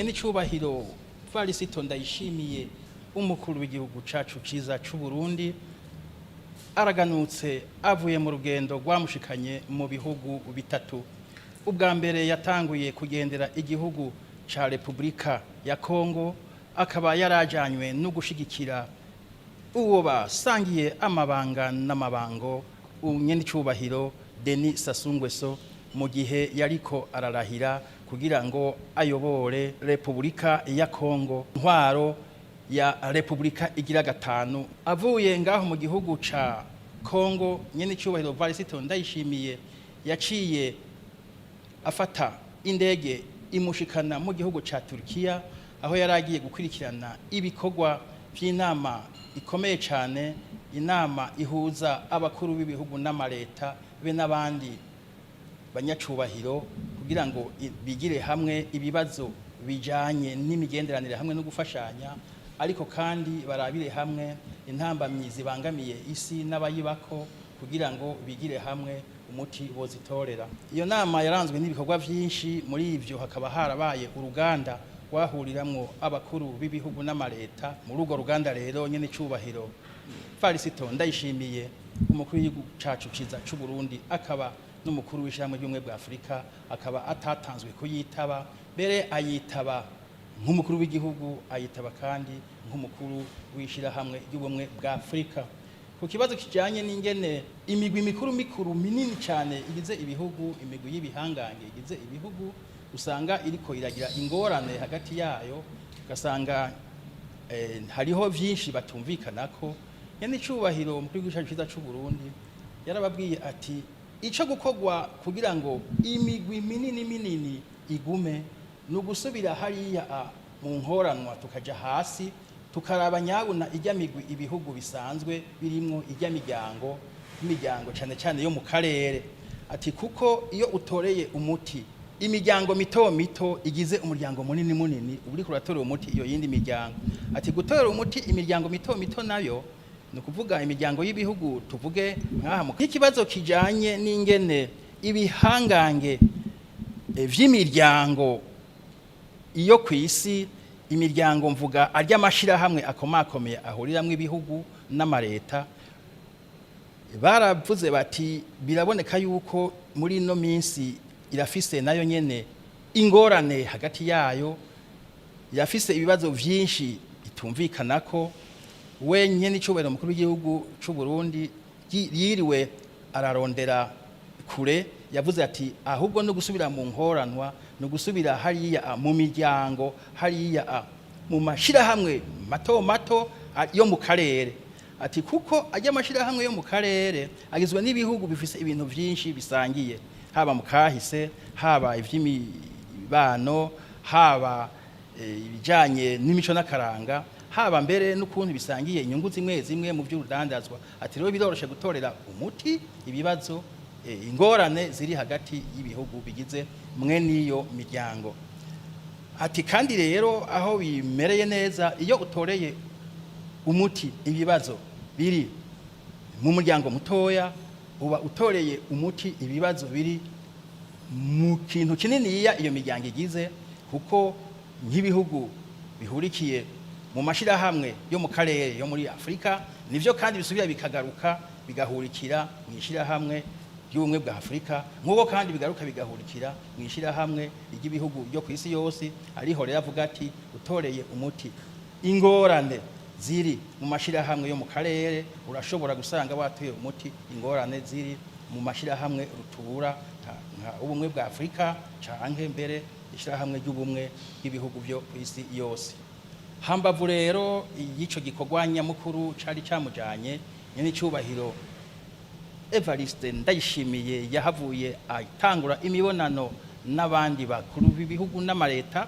Nyenicubahiro Varisito Ndayishimiye, umukuru w'igihugu cacu ciza c'u Burundi, araganutse avuye mu rugendo rwamushikanye mu bihugu bitatu. Ubwa mbere yatanguye kugendera igihugu ca Repubulika ya Kongo, akaba yarajanywe no gushigikira uwo basangiye amabanga n'amabango, nyenicubahiro Denis Sassou Nguesso, mu gihe yariko ararahira kugira ngo ayobore Repubulika ya Kongo, ntwaro ya Repubulika igira gatanu. Avuye ngaho mu gihugu ca Kongo, nyenicubahiro Varisito Ndayishimiye yaciye afata indege imushikana mu gihugu ca Turkiya, aho yari agiye gukurikirana ibikorwa vy'inama ikomeye cane, inama ihuza abakuru b'ibihugu n'amareta be n'abandi banyacubahiro, kugira ngo bigire hamwe ibibazo bijanye n'imigenderanire hamwe no gufashanya, ariko kandi barabire hamwe intambamyi zibangamiye isi n'abayibako, kugira ngo bigire hamwe umuti bozitorera. Iyo nama yaranzwe n'ibikorwa vyinshi. Muri ivyo hakaba harabaye uruganda rwahuriramwo abakuru b'ibihugu n'amareta. Muri urwo ruganda rero, nyene icubahiro Varisito Ndayishimiye, umukuru w'igihugu cacu ciza c'u Burundi, akaba n'umukuru w'ishirahamwe ry'ubumwe bwa Afurika, akaba atatanzwe kuyitaba, mbere ayitaba nk'umukuru w'igihugu, ayitaba kandi nk'umukuru w'ishirahamwe ry'ubumwe bwa Afurika. Ku kibazo kijanye n'ingene imigwi mikuru mikuru minini cyane igize ibihugu, imigwi y'ibihangange igize ibihugu, usanga iriko iragira ingorane hagati yayo, ugasanga hariho vyinshi batumvikanako, nyene icubahiro umukuru w'igihugu cyacu ciza c'u Burundi yarababwiye ati: ico gukorwa kugira ngo imigwi minini minini igume ni ugusubira hariya mu nkoranwa, tukaja hasi tukaraba nyabuna ijya migwi ibihugu bisanzwe birimwo, ijya miryango, imiryango cyane cyane yo mu karere. Ati kuko iyo utoreye umuti imiryango mito mito igize umuryango munini munini, uba uriko uratorera umuti iyo yindi miryango. Ati gutorera umuti imiryango mito mito nayo ni ukuvuga imiryango y'ibihugu, tuvuge nk'aha nk'ikibazo kijanye n'ingene ibihangange vy'imiryango iyo ku isi, imiryango mvuga arya amashirahamwe akomakomeye ahuriramwo ibihugu n'amareta, baravuze bati biraboneka yuko muri ino minsi irafise nayo nyene ingorane hagati yayo, irafise ibibazo vyinshi itumvikanako. We nyene icubahiro umukuru w'igihugu c'u Burundi yiriwe ararondera kure, yavuze ati ahubwo no gusubira mu nkoranwa, no gusubira hariya mu miryango, hariya mu mashirahamwe mato mato yo mu karere. Ati kuko ajya amashirahamwe yo mu karere agizwe n'ibihugu bifise ibintu vyinshi bisangiye, haba mu kahise, haba ivy'imibano, haba ibijanye n'imico n'akaranga, haba mbere n'ukuntu bisangiye inyungu zimwe zimwe mu by'urudandazwa. Ati rero biroroshe gutorera umuti ibibazo, ingorane ziri hagati y'ibihugu bigize mwe n'iyo miryango. Ati kandi rero aho bimereye neza, iyo utoreye umuti ibibazo biri mu muryango mutoya, uba utoreye umuti ibibazo biri mu kintu kininiya iyo miryango igize, kuko nk'ibihugu bihurikiye mu mashirahamwe yo mu karere yo muri Afurika nivyo kandi bisubira bikagaruka bigahurikira mu ishirahamwe ry'ubumwe bwa Afurika, nk'uko kandi bigaruka bigahurikira mu ishirahamwe ry'ibihugu byo ku isi yose. Ariho rero avuga ati utoreye umuti ingorane ziri mu mashirahamwe yo mu karere, urashobora gusanga watoye umuti ingorane ziri mu mashirahamwe rutura nka ubumwe bwa Afurika canke mbere ishirahamwe ry'ubumwe bw'ibihugu byo ku isi yose. Hambavu rero y'ico gikorwa nyamukuru cari camujanye, nyene icubahiro Evariste Ndayishimiye yahavuye atangura imibonano n'abandi bakuru b'ibihugu n'amareta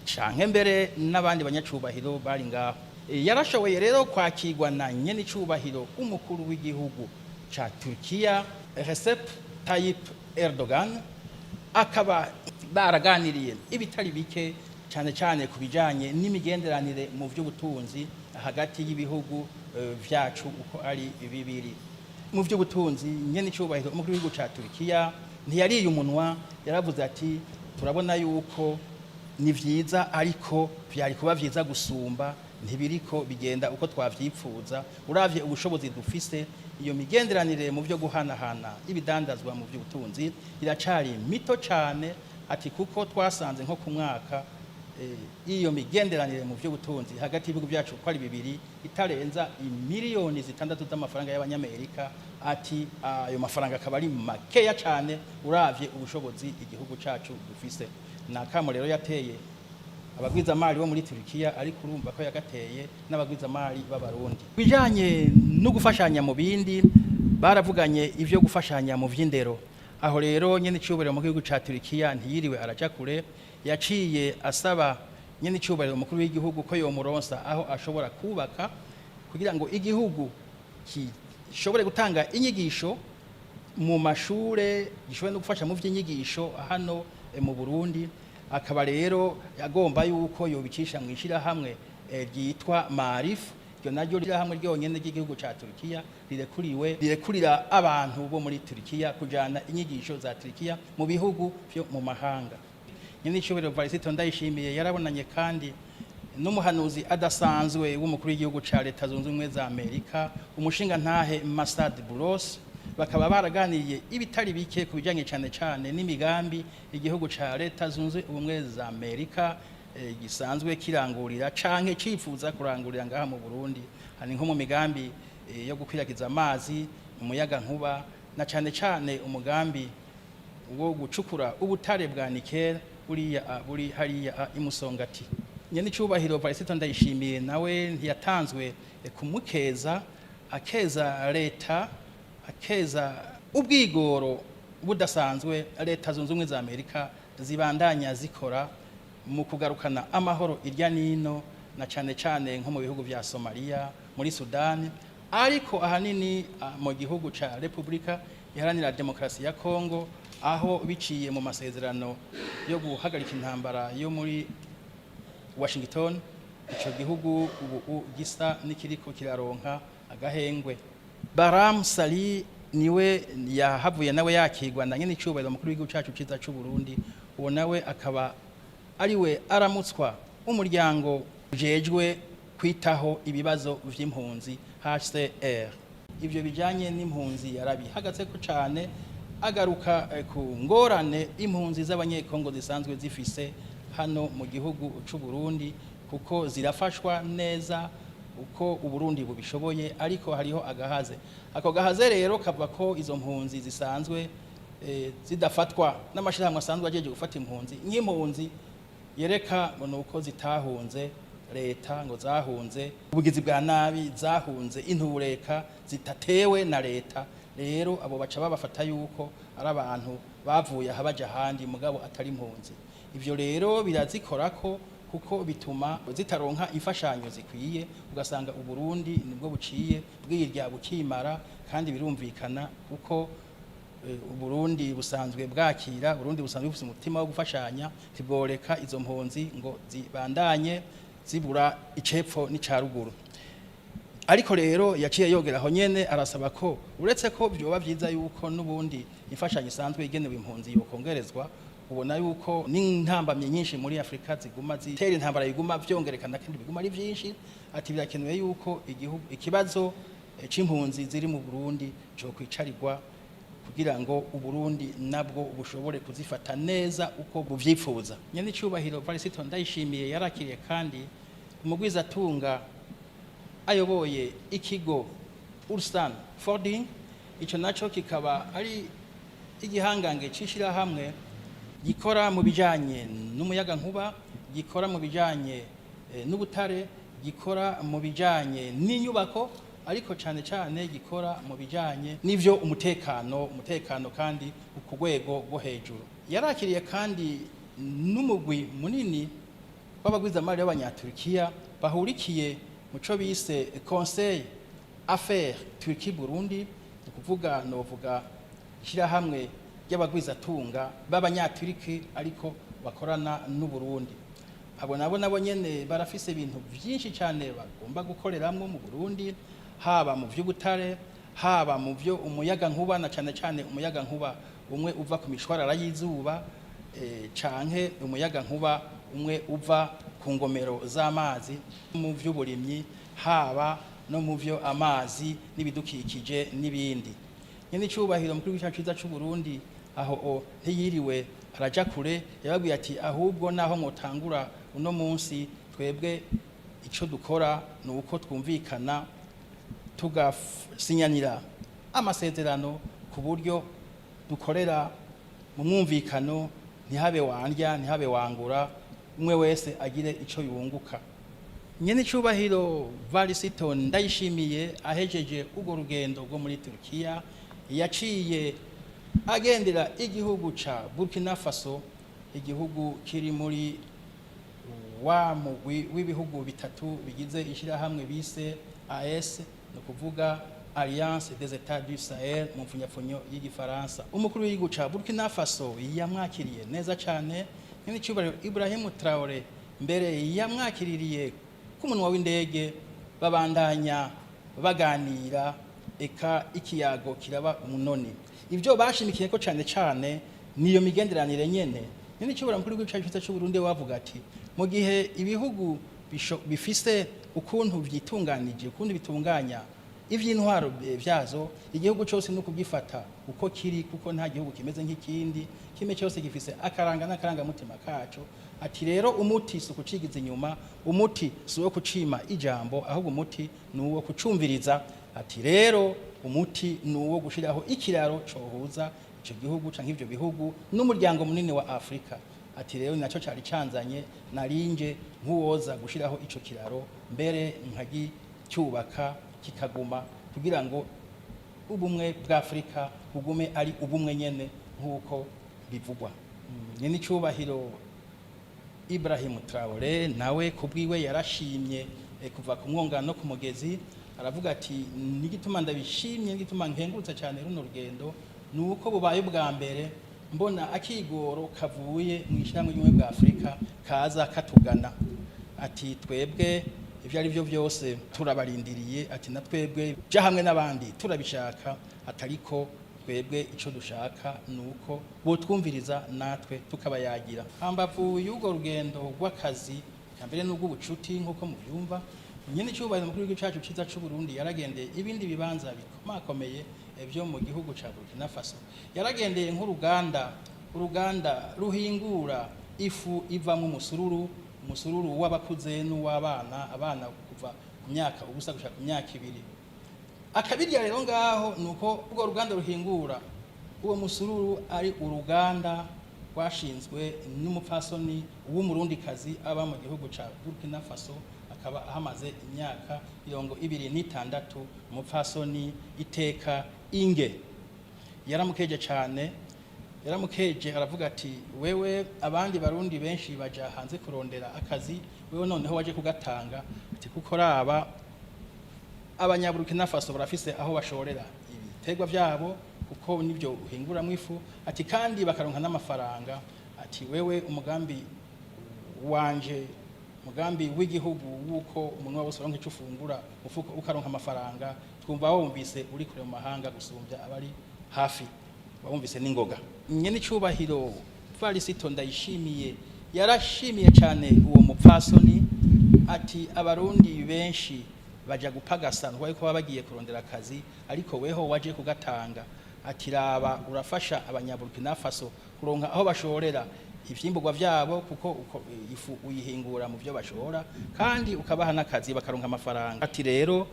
canke mbere n'abandi banyacubahiro bari ngaho. Yarashoboye rero kwakirwa na nyene icubahiro umukuru w'igihugu ca Turkiya, Recep Tayyip Erdogan, akaba baraganiriye ibitari bike, cyane cyane ku bijanye n'imigenderanire mu by'ubutunzi hagati y'ibihugu vyacu uko ari bibiri. Mu by'ubutunzi, nyene icubahiro umukuru w'igihugu ca Turkiya ntiyariye umunwa, yaravuze ati turabona yuko Ni vyiza, ariko vyari kuba vyiza gusumba. Ntibiriko bigenda uko twavyipfuza uravye ubushobozi dufise. Iyo migenderanire mu byo guhanahana ibidandazwa mu by'ubutunzi iracari mito cane. Ati kuko twasanze nko ku mwaka iyo migenderanire mu by'ubutunzi hagati y'ibihugu byacu uko ari bibiri itarenza imiliyoni 6 z'amafaranga y'abanyamerika. Ati ayo mafaranga akaba ari makeya cane uravye ubushobozi igihugu cacu dufise. Ni akamo rero yateye abagwizamari bo muri Turikiya, ariko urumva ko yagateye n'abagwizamari b'Abarundi. Bijanye no gufashanya mu bindi, baravuganye ivyo gufashanya mu vy'indero. Aho rero nyene icubahiro mu gihugu ca Turikiya ntiyiriwe araja kure, yaciye asaba nyene icubahiro umukuru w'igihugu ko yomuronsa aho ashobora kubaka kugira ngo igihugu gishobore gutanga inyigisho mu mashure, gishobore no gufasha mu vy'inyigisho hano mu Burundi. Akaba rero agomba yuko yobicisha mu ishirahamwe ryitwa Maarif. Iryo naryo rirahamwe ryonyene ry'igihugu ca Turikiya rirekuriwe, rirekurira abantu bo muri Turikiya kujana inyigisho za Turikiya mu bihugu vyo mu mahanga. Nyene icubahiro Varisito Ndayishimiye yarabonanye kandi n'umuhanuzi adasanzwe w'umukuru w'igihugu ca Leta Zunze Ubumwe za Amerika, umushinga ntahe Masad Boulos. Bakaba baraganiriye ibitari bike ku bijanye cane cane n'imigambi igihugu ca Leta Zunze Ubumwe za Amerika gisanzwe kirangurira canke cifuza kurangurira ngaha mu Burundi. Hani nko mu migambi yo gukwiragiza amazi, umuyaga nkuba, na cane cane umugambi wo gucukura ubutare bwa nickel buriya buri hariya imusongati. Nyene icubahiro Varisito Ndayishimiye nawe ntiyatanzwe kumukeza, akeza leta, akeza ubwigoro budasanzwe Leta Zunze Ubumwe za Amerika zibandanya zikora mu kugarukana amahoro irya nino, na cane cane nko mu bihugu vya Somalia, muri Sudani, ariko ahanini mu gihugu ca Republika Iharanira Demokarasi ya Kongo, aho biciye mu masezerano yo guhagarika intambara yo muri Washington, ico gihugu ubu gisa n'ikiriko kiraronka agahengwe. Baram Sali niwe yahavuye nawe yakirwa na nyene icubahiro mukuru w'igihugu cacu ciza c'u Burundi. Uwo nawe akaba ariwe aramutswa umuryango ujejwe kwitaho ibibazo vy'impunzi, HCR. Ivyo bijanye n'impunzi yarabihagatseko cane, agaruka ku ngorane impunzi z'Abanyekongo zisanzwe zifise hano mu gihugu c'u Burundi, kuko zirafashwa neza uko Uburundi bubishoboye, ariko hariho agahaze. Ako gahaze rero kava ko izo mpunzi zisanzwe zidafatwa n'amashirahamwe asanzwe ajeje gufata impunzi nk'impunzi, yereka ngo nuko zitahunze leta, ngo zahunze ubugizi bwa nabi, zahunze intureka zitatewe na leta. Rero abo baca babafata yuko ari abantu bavuye aha baja ahandi, mugabo atari impunzi. Ivyo rero birazikorako, kuko bituma zitaronka imfashanyo zikwiye, ugasanga Uburundi nibwo buciye bwirya bukimara. Kandi birumvikana, kuko Uburundi busanzwe bwakira, Burundi busanzwe bufise umutima wo gufashanya, tibworeka izo mpunzi ngo zibandanye zibura icepfo n'icaruguru. Ariko rero yaciye yogera aho nyene arasaba ko, uretse ko vyoba vyiza yuko n'ubundi imfashanyo isanzwe igenewe impunzi yokongerezwa, ubona yuko n'intambamye nyinshi muri Afrika ziguma zitera intambara, biguma vyongerekana kandi biguma ari vyinshi, ati birakenewe yuko igihugu ikibazo c'impunzi ziri mu Burundi co kwicarirwa kugira ngo Uburundi nabwo bushobore kuzifata neza uko buvyifuza. Nyene icubahiro Varisito Ndayishimiye yarakiriye kandi umugwizatunga ayoboye ikigo Ulsan Folding. Ico naco kikaba ari igihangange c'ishirahamwe gikora mu bijanye n'umuyaga nkuba, gikora mu bijanye n'ubutare, gikora mu bijanye n'inyubako, ariko cane cane gikora mu bijanye n'ivyo umutekano, kandi ku rwego rwo hejuru. Yarakiriye kandi n'umugwi munini w'abagwizamari b'Abanyaturikiya bahurikiye mu co bise Conseil Affaires Turquie Burundi, ni ukuvuga novuga ishyirahamwe ry'abagwizatunga b'Abanyaturiki ariko bakorana n'Uburundi. Abo nabo nyene barafise ibintu vyinshi cane bagomba gukoreramwo mu Burundi, haba mu vy'ubutare, haba mu vyo umuyaga nkuba, na cane cane umuyaga nkuba umwe uva ku mishwarara y'izuba, canke umuyaga nkuba. Umwe uva ku ngomero z'amazi, mu vy'uburimyi, haba no mu vyo amazi n'ibidukikije n'ibindi. Nyene icubahiro mukuru w'igihugu ciza c'u Burundi aho o ntiyiriwe araja kure, yababwiye ati: "Ahubwo naho mwotangura uno munsi, twebwe ico dukora ni uko twumvikana, tugasinyanira amasezerano ku buryo dukorera mu mwumvikano, ntihabe wandya, ntihabe wangura, umwe wese agire ico yunguka." Nyene icubahiro Varisito Ndayishimiye ahejeje urwo rugendo rwo muri Turkiya, yaciye agendera igihugu ca Burkina Faso, igihugu kiri muri wa mugwi w'ibihugu bitatu bigize ishyirahamwe bise AES, ni ukuvuga Alliance des États du Sahel mu mfunyapfunyo y'igifaransa. Umukuru w'igihugu ca Burkina Faso yamwakiriye neza cane. Nyene icubahiro Ibrahim Traore mbere yamwakiririye ku munwa w'indege, babandanya baganira, eka ikiyago kiraba umunoni. Ibyo bashimikiye ko cane cane niyo migenderanire nyene. Nyene icubahiro mukuru w'igihugu cacu c'u Burundi wavuga ati mu gihe ibihugu bifise ukuntu vyitunganije, ukuntu bitunganya ivy'intwaro vyazo, igihugu cyose no kugifata uko kiri, kuko nta gihugu kimeze nk'ikindi, kimwe cyose gifise akaranga n'akarangamutima kaco. Ati rero umuti si ukucigiza inyuma, umuti si uwo kucima ijambo, ahubwo umuti ni uwo kucumviriza. Ati rero umuti ni uwo gushiraho ikiraro cohuza ico gihugu canke ivyo bihugu n'umuryango munini wa Afrika. Ati rero naco cari canzanye, narinje nk'uwoza gushiraho ico kiraro, mbere nkagicyubaka kikaguma, kugira ngo ubumwe bwa Afrika bugume ari ubumwe nyene nk'uko bivugwa. Nyene icubahiro Ibrahim Traore nawe kubwiwe yarashimye kuva ku mwonga no ku mugezi. Aravuga ati: "Nigituma ndabishimye, nigituma nkengurutse cyane runo rugendo, ni uko bubaye ubwa mbere mbona akigoro kavuye mu ishyirahamwe ry'ubumwe bwa Afurika kaza katugana." Ati: "Twebwe ibyo ari byo byose turabarindiriye." Ati: "Na twebwe bya hamwe n'abandi turabishaka." Atariko twebwe icyo dushaka ni uko botwumviriza natwe tukabayagira. Hambavu y'urwo rugendo rw'akazi, mbere n'ubw'ubucuti nk'uko mubyumva, nyene icyubahiro mukuru w'igihugu cacu ciza c'u Burundi yaragendeye ibindi bibanza bikomakomeye byo mu gihugu ca Burkina Faso. Yaragendeye nk'uruganda, uruganda ruhingura ifu ivamwo umusururu, umusururu w'abakuze n'uw'abana, abana kuva ku myaka ubusa gushika ku myaka 2. Akabirya rero ngaho ni uko urwo ruganda ruhingura uwo musururu ari uruganda rwashinzwe n'umupfasoni w'umurundikazi aba mu gihugu ca Burkina Faso, akaba ahamaze imyaka 26, umupfasoni Iteka Inge. Yaramukeje cyane, yaramukeje, aravuga ati: "Wewe, abandi barundi benshi baja hanze kurondera akazi, wewe noneho waje kugatanga." Ati: "Kuko raba, abanyaburukina Faso barafise aho bashorera ibiterwa vyabo, kuko nibyo uhinguramwo ifu." Ati: "Kandi bakaronka n'amafaranga." Ati: "Wewe, umugambi wanje, umugambi w'igihugu wuko umuntu wose uronka ico ufungura, umufuko ukaronka amafaranga, twumva wumvise uri kure mu mahanga gusumbya abari hafi, wumvise n'ingoga." Nyene icubahiro Varisito Ndayishimiye yarashimiye cyane uwo mupfasoni. Ati: "Abarundi benshi baja gupagasa, ntwaye ko baba bagiye kurondera akazi, ariko weho waje kugatanga." Ati: "Raba, urafasha abanyaburkina Faso kuronka aho bashorera ivyimburwa vyabo, kuko ifu uyihingura mu byo bashora, kandi ukabaha n'akazi bakaronka amafaranga." Ati: "Rero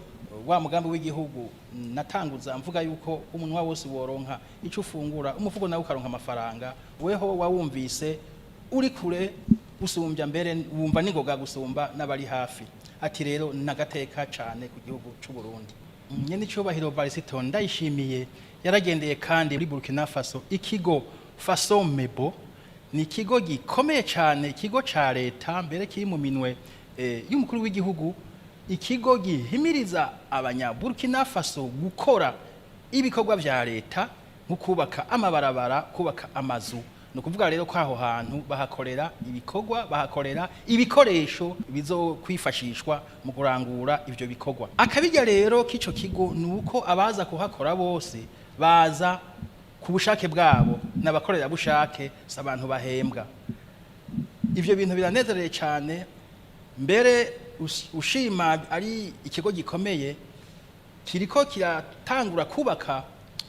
wa mugambi w'igihugu natanguza mvuga yuko umunwa wose woronka ico ufungura, umufuko nawe ukaronka amafaranga, weho wawumvise uri kure gusumbya, mbere wumva n'ingoga gusumba n'abari hafi." Ati: "Rero nagateka cane ku gihugu c'u Burundi." Nyene icubahiro Varisito Ndayishimiye yaragendeye kandi muri Burkina Faso ikigo Fasomebo. Ni ikigo gikomeye cyane, ikigo ca leta, mbere kiri mu minwe y'umukuru w'igihugu, ikigo gihimiriza abanyaburkina Faso gukora ibikorwa vya leta nko kubaka amabarabara, kubaka amazu. Ni ukuvuga rero ko aho hantu bahakorera ibikorwa, bahakorera ibikoresho bizokwifashishwa mu kurangura ivyo bikorwa. Akabirya rero k'ico kigo ni uko abaza kuhakora bose baza ku bushake bwabo, n'abakorerabushake, si abantu bahembwa. Ivyo bintu biranezereye cyane. Mbere ushima ari ikigo gikomeye kiriko kiratangura kubaka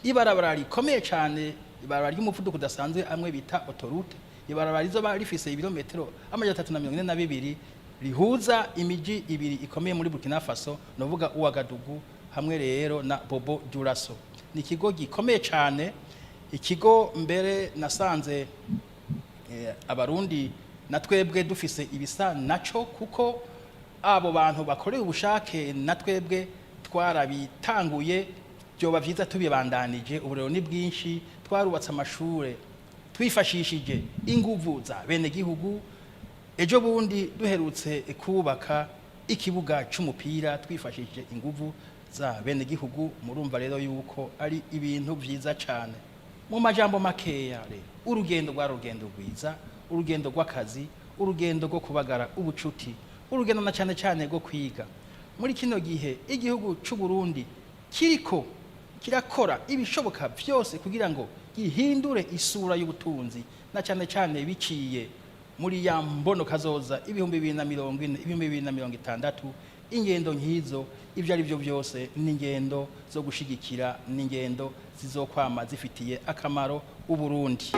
ibarabara rikomeye cyane, ibarabara ry'umuvuduko udasanzwe, amwe bita autoroute, ibarabara rizoba rifise ibirometero 342, rihuza imiji ibiri ikomeye muri Burkina Faso, novuga Ouagadougou hamwe rero na Bobo Dioulasso. Ni ikigo gikomeye cyane, ikigo mbere nasanze Abarundi na twebwe dufise ibisa naco, kuko abo bantu bakoreye ubushake na twebwe twarabitanguye. Byoba vyiza tubibandanije. Uburero ni bwinshi, twarubatse amashure twifashishije inguvu za bene gihugu. Ejo bundi duherutse kubaka ikibuga c'umupira twifashishije inguvu za bene gihugu. Murumva rero yuko ari ibintu vyiza cane. Mu majambo makeya rero, urugendo rwa rugendo rwiza, urugendo rw'akazi, urugendo rwo kubagara ubucuti, urugendo na cyane cyane rwo kwiga. Muri kino gihe igihugu c'u Burundi kiriko kirakora ibishoboka byose kugira ngo gihindure isura y'ubutunzi, na cyane cyane biciye muri ya mbono kazoza 2040, 2060. Ingendo nk'izo, ibyo ari byo byose, ni ingendo zo gushigikira, ni ingendo zizokwama zifitiye akamaro Uburundi.